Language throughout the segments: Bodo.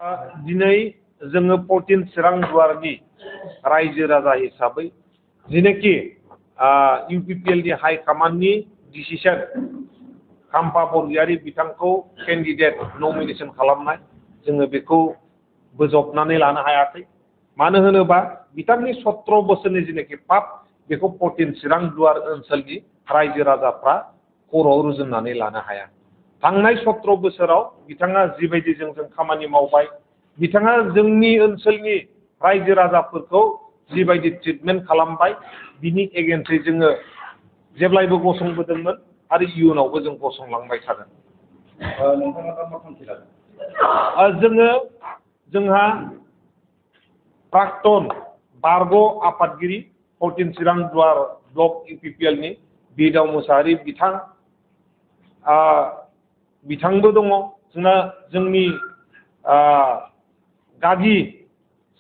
दिनै जोङो 14 चिरां दुवारनि रायजो राजा हिसाबै जेनाखि UPPL नि हाइ कमान्डनि डिसिसन खाम्फा बरगयारी बिथांखौ केन्डिडेट नमिनेशन खालामनाय जोङो बेखौ बोजबनानै लानो हायाखै। मानो होनोबा बिथांनि 17 बोसोरनि जेनाखि पाप बेखौ 14 चिरां दुवार ओनसोलनि रायजो राजाफ्रा खर'आव रुजुननानै लानो हाया। थांनाय 17 बोसोराव बिथाङा जिबायदि जोंजों खामानि मावबाय, बिथाङा जोंनि ओनसोलनि रायजो राजाफोरखौ जिबायदि ट्रिटमेन्ट खालामबाय, बिनि एगेन्स्टै जोङो जेब्लायबो गसंबोदोंमोन आरो इयुनावबो जों गसंलांबाय थागोन। नोंथाङा दा मा थांखि लागोन? जोंहा प्राक्तन बारग' आफादगिरि 14 चिरां दुवार ब्लक UPPL नि बिदाव मुसाहारि बिथांबो दङ। जोंनि गागि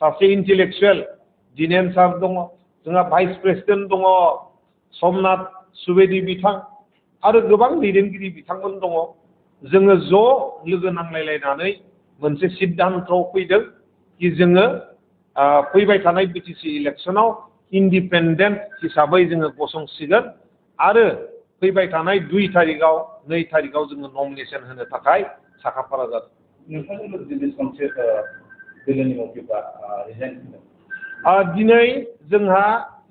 सासे इन्टेलेक्सुवेल दिनेन सार दङ। जोंहा भाइस प्रेसिडेन्ट दङ समनाथ सुवेदी बिथां आरो गोबां दैदेनगिरि बिथांमोन दङ। जोङो ज' लोगो नांलायलायनानै मोनसे सिद्धान्तआव फैदों कि जोङो फैबाय थानाय BTC इलेक्सनाव इन्डिपेन्डेन्ट हिसाबै जोङो गसंसिगोन आरो फैबाय थानाय 2 तारिखआव 2 तारिखआव जोङो नमिनेशन होनो थाखाय साखाफारा जादों। नोंथांनि बेसेबांसो दोलोनि मावथिफ्रा रिजाइन होदों? दिनै जोंहा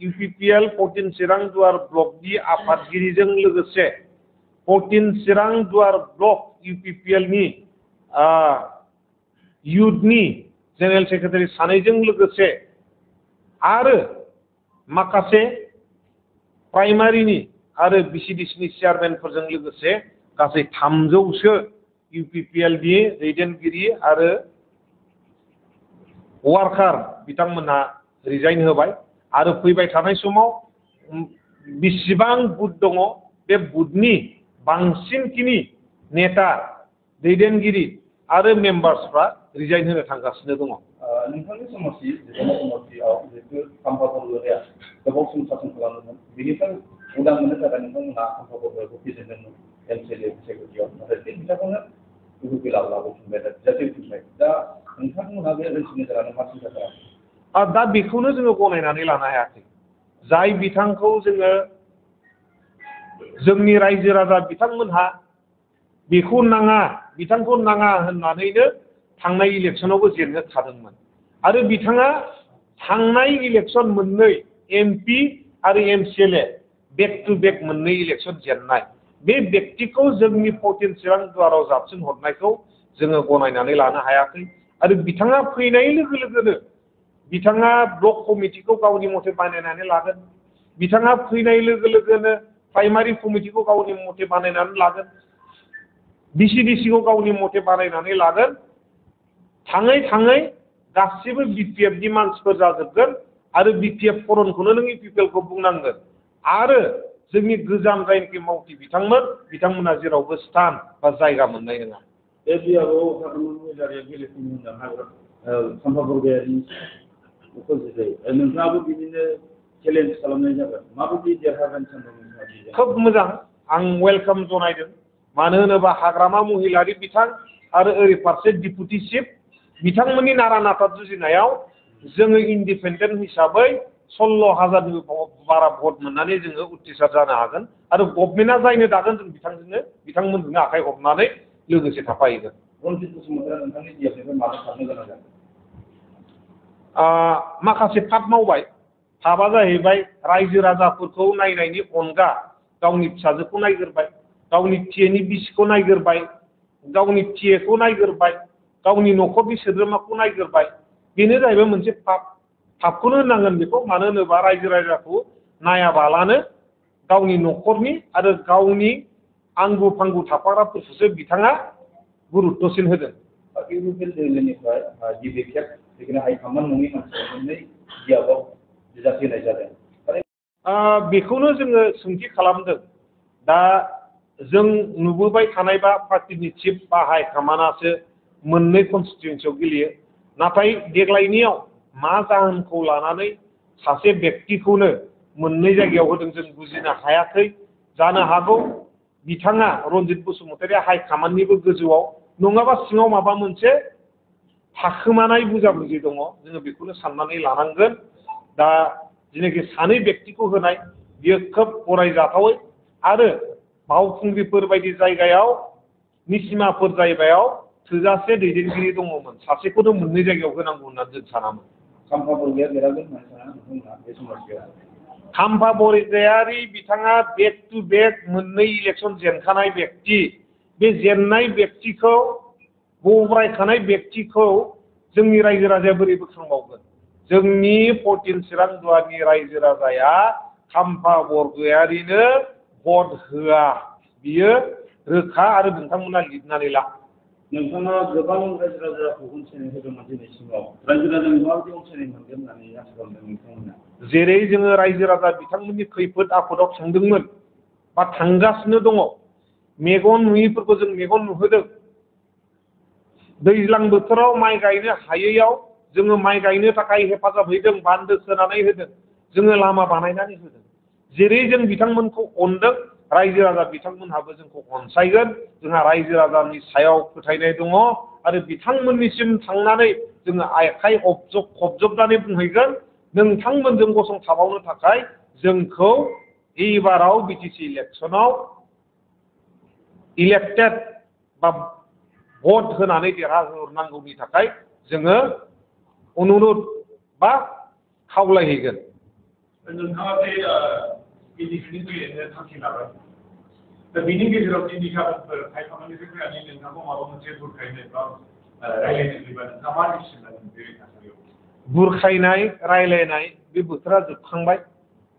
UPPL 14 चिरां दुवार ब्लकनि आफादगिरिजों लोगोसे 14 चिरां दुवार ब्लक UPPL नि युथनि जेनेरेल सेक्रेटारि सानैजों लोगोसे आरो माखासे प्राइमारिनि आरो BCDC नि चेयारमेनफोरजों लोगोसे गासै 300सो UPPL नि दैदेनगिरि आरो वार्कार बिथांमोनहा रिजाइन होबाय आरो फैबाय थानाय समाव बेसेबां बुथ दङ बे बुथनि बांसिनखिनि नेता दैदेनगिरि आरो मेम्बार्सफ्रा रिजाइन होनो थांगासिनो दङ। नोंथांनि समाजआव जिहेतु खाम्फा बरगयारिया गोबाव सम सासन खालामदोंमोन, बेनिफ्राय उदां मोननो थाखाय नोंथांमोनहा खाम्फा बरगयारिखौ फेजेनदोंमोन MCLA सेक्रेटारियाव, नाथाय बे बिथांखौनो UPPL लाबोफिनबाय जाफैफिनबाय। दा नोंथांमोनहा बे ओनसोलनि जानानै मा सिन्था खालामो? दा बेखौनो जोङो गनायनानै लानो हायाखै। जाय बिथांखौ जोङो जोंनि रायजो राजा बिथांमोनहा बिथांखौ नाङा होननानैनो थांनाय इलेक्सनावबो जेनहोखादोंमोन आरो बिथाङा थांनाय इलेक्सन मोननै MP आरो MCLA बेक टु बेक मोननै इलेक्सन जेननाय बे व्यक्तिखौ जोंनि 14 चिरां दुवाराव जाबसिन हरनायखौ जोङो गनायनानै लानो हायाखै आरो बिथाङा फैनाय लोगो लोगोनो बिथाङा ब्लक कमिटिखौ गावनि मथे बानायनानै लागोन। बिथाङा फैनाय लोगो लोगोनो प्राइमारि कमिटिखौ गावनि मथे बानायनानै लागोन। BCDC खौ गावनि मथे बानायनानै लागोन। थाङै थाङै गासिबो BPF नि मानसिफोर जाजोबगोन आरो BPF फरनखौनो नों UPPL खौ बुंनांगोन आरो जोंनि गोजाम जायनाखि मावथि बिथांमोना जेरावबो स्थान बा जायगा मोननाय नङा। बे बियाबाव खाम्फा बरगयारिनि नोंथाङाबो बिदिनो चेलेन्ज खालामनाय जागोन, माबायदि देरहागोन सानदों? खोब मोजां, आं वेलकाम जनायदों। मानो होनोबा हाग्रामा महिलारि बिथां आरो ओरै फारसे डिपुटि चिफ बिथांमोननि नारा नाथा जुजिनायाव जोङो इन्डिपेन्डेन्ट हिसाबै 16,000निबो बारा भट मोननानै जोङो उथ्रिसार जानो हागोन आरो गभर्नमेन्टआ जायनो दागोन जों बिथांमोनजोंनो आखाइ हरनानै लोगोसे थाफाहैगोन। रनजित बसुमतारिया नोंथांनि DF मानो खारनो गोनां जादों? माखासे पाप मावबाय। पापआ जाहैबाय रायजो राजाफोरखौ नायनायनि अनगा गावनि फिसाजोखौ नायग्रोबाय, गावनि टिएनि बिसिखौ नायग्रोबाय, गावनि टिएखौ नायग्रोबाय, गावनि न'खरनि सोद्रोमाखौ नायग्रोबाय। बेनो जाहैबाय मोनसे पापखौनो होननांगोन बेखौ। मानो होनोबा रायजो राजाखौ नायाबालानो गावनि न'खरनि आरो गावनि आंगो फांगु थाफाग्राफोरखौसो बिथाङा गुरुत्वसिन होदों। UPPL दोलोनिफ्राय गिबि खेब हाइकमान्ड नङि मानसिया मोननै बियाबाव बिजाथि होनाय जादों। बेखौनो जोङो सोंथि खालामदों। दा जों नुबोबाय थानायबा पार्टिनि चिफ बा हाइकमान्डआसो मोननै कनस्टिटुयेन्सियाव गेलेयो। नाथाय देग्लायनियाव मा जाहोनखौ लानानै सासे व्यक्तिखौनो मोननै जायगायाव होदों जों बुजिनो हायाखै। जानो हागौ बिथाङा रनजित बसुमतारिया हाइकमान्डनिबो गोजौआव नङाबा सिङाव माबा मोनसे थाखोमानाय बुजाबुजि दङ जोङो बेखौनो साननानै लानांगोन दा जेनाखि सानै बेक्तिखौ होनाय बियो खोब गनायजाथावै आरो बावखुंग्रिफोर बायदि जायगायाव निसिमाफोर जायगायाव थोजासे दैदेनगिरि दङमोन सासेखौनो मोननै जायगायाव होनांगौ होननानै जों सानामोन खाम्फा बरग'हाया देरहागोन होननानै साना नोंथांमोना बे समस्यायाव खाम्फा बरग'यारि बिथाङा बेक टु बेक मोननै इलेक्सन जेनखानाय बेक्ति बे जेननाय बेक्तिखौ बरायखानाय बेक्तिखौ जोंनि रायजो राजाया बोरै बोखांबावगोन जोंनि 14 चिरां दुवारनि रायजो राजाया खाम्फा बरग'यारिनो भट होआ बियो रोखा आरो नोंथांमोना लिरनानै ला नोंथाङा गोबां रायजो राजाखौ अनसायनाय होदोंमोन दिनैसिमाव रायजो राजानि माबायदि अनसायनाय मोनगोन होननानै आसा खालामदों नोंथांमोना जेरै जोङो रायजो राजा बिथांमोननि खैफोद आफोदाव थांदोंमोन बा थांगासिनो दङ मेगन नुयिफोरखौ जों मेगन नुहोदों दैज्लां बोथोराव माइ गायनो हायैयाव जोङो माइ गायनो थाखाय हेफाजाब हैदों बान्दो खोनानै होदों जोङो लामा बानायनानै होदों जेरै जों बिथांमोनखौ अनदों रायजो राजा बिथांमोनहाबो जोंखौ अनसायगोन जोंहा रायजो राजानि सायाव फोथायनाय दङ आरो बिथांमोननिसिम थांनानै जोङो आखाइ खबजबनानै बुंहैगोन नोंथांमोनजों गसंथाबावनो थाखाय जोंखौ एबाराव बिटिसि इलेक्सनाव इलेक्टेड बा भट होनानै देरहाहरनांगौनि थाखाय जोङो अनुरद बा खावलायहैगोन नोंथाङा बे बिटिसिनि फैनो थांखि लाबाय दा बिनि गेजेराव दिनै गाबोनफोर खायफानिफ्राय फैनानै नोंथांखौ माबा मोनसे बुरखायनाय बा रायलायनो फैबा नोंथाङा मा डिसिसन लागोन बे थासारियाव बुरखायनाय रायलायनाय बे बोथोरा जोबखांबाय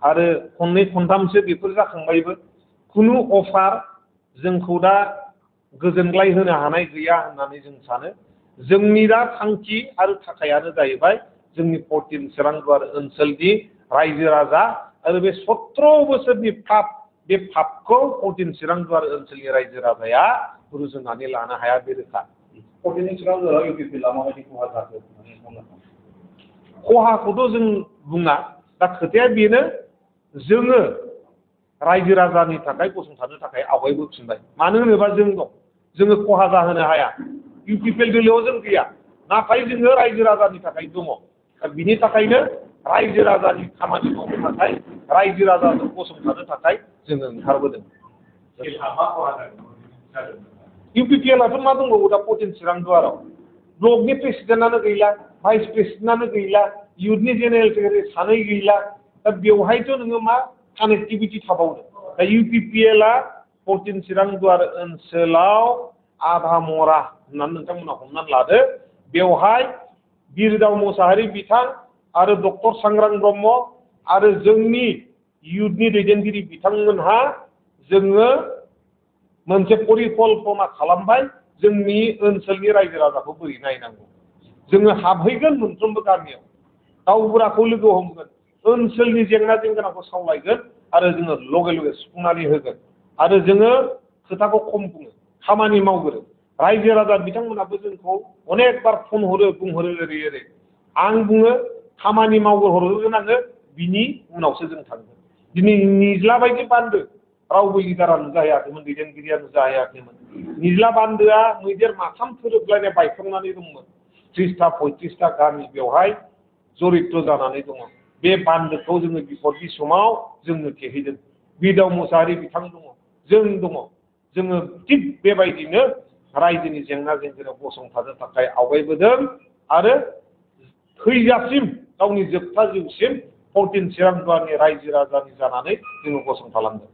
आरो खननै खनथामसो बेफोर जाखांबायबो खुनु अफार जोंखौ दा गोजोनग्लाय होनो हानाय गैया होननानै जों सानो जोंनि दा थांखि आरो थाखायानो जाहैबाय जोंनि 14 चिरां दुवार ओनसोलनि रायजो राजा आरो बे 17 बोसोरनि पाप बे पापखौ 14 चिरां दुवार ओनसोलनि रायजो राजाया रुजुनानै लानो हाया बे रोखा 14 चिरां दुवाराव इउपिपिएलआ माबायदि खहा जाखो होननानै बुंनो खहाखौथ' जों बुङा दा खोथाया बेनो जोङो रायजो राजानि थाखाय गसंथानो थाखाय आवगायबोफिनबाय मानो होनोबा जों दं जोङो खहा जाहोनो हाया इउपिपिएल दोलोआव जों गैया नाथाय जोङो रायजो राजानि थाखाय दङ दा बिनि थाखायनो रायजो राजानि खामानि मावनो थाखाय रायजो राजाजों गसंथानो थाखाय जोङो ओंखारबोदों इउपिपिएलआथ' मा दंबावो दा 14 चिरां दुवाराव ब्लकनि प्रेसिडेन्टआनो गैला भाइस प्रेसिडेन्टआनो गैला इउथनि जेनेरेल सेक्रेटारि सानै गैला दा बेवहायथ' नोङो मा कानेक्टिभिटि थाबावदों दा इउपिपिएलआ 14 चिरां दुवार ओनसोलाव आधा मरा होननानै नोंथांमोना हमनानै लादो बेवहाय बिरदाव मोसाहारि बिथां आरो डक्टर सांग्रां ब्रह्म आरो जोंनि इउथनि दैदेनगिरि बिथांमोनहा जोङो मोनसे परिकल्पना खालामबाय जोंनि ओनसोलनि रायजो राजाखौ बोरै नायनांगौ जोङो हाबहैगोन मोनफ्रोमबो गामियाव गावबुराखौ लोगो हमगोन ओनसोलनि जेंना जेंगोनाखौ सावरायगोन आरो जोङो लगे लगे सुफुंनानै होगोन आरो जोङो खोथाखौ खम बुङो खामानि मावगोरो रायजो राजा बिथांमोनाबो जोंखौ अनेकबार फन हरो बुंहरो ओरै ओरै आं बुङो खामानि मावहरगोन आङो बिनि उनावसो जों थांगोन दिनै निज्ला बायदि बान्दो रावबो लिडारा नुजाहैयाखैमोन दैदेनगिरिया नुजाहैयाखैमोन निज्ला बान्दोआ मैदेर माथाम थोरोबलायनाय बायफ्लंनानै दंमोन 30टा 35टा गामि बेवहाय जरिद्र जानानै दङ बे बान्दोखौ जोङो बिपदनि समाव जोंनो थेहैदों बिरदाव मोसाहारि बिथां दङ जों दङ जोङो थिग बेबायदिनो रायजोनि जेंना जेंगोनायाव गसंथानो थाखाय आवगायबोदों आरो थैजासिम गावनि जोबथा जिउसिम 14 चिरां दुवारनि रायजो राजानि जानानै जोङो गसंथालांदों